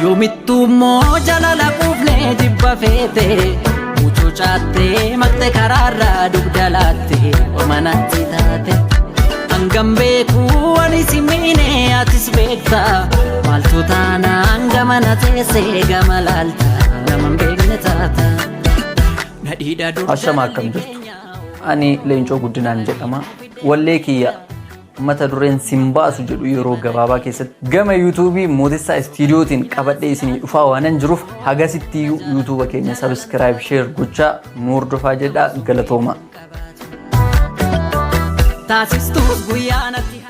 Yoomittuu immoo jalala quufnee jibba feete mucucaattee maqte karaarraa dugda laatte ormanatti taate. Hangam beekuu ani si miine atis beekta maaltu taanaan gamana teessee gama laalta nama hin beekne taata. Nadhiidha dur Ashama akkam jirtu. Ani Leencoo Guddinaan jedhama. Wallee kiyya mata dureen sin baasu jedhu yeroo gabaabaa keessatti gama yuutuubii Mootessaa Istiidiyootiin qabadhee isinii dhufaa waanan jiruuf hagasitti yuutuuba keenya sabiskiraayib sheer gochaa nu hordofaa jedhaa galatooma. Taasistus guyyaa natti.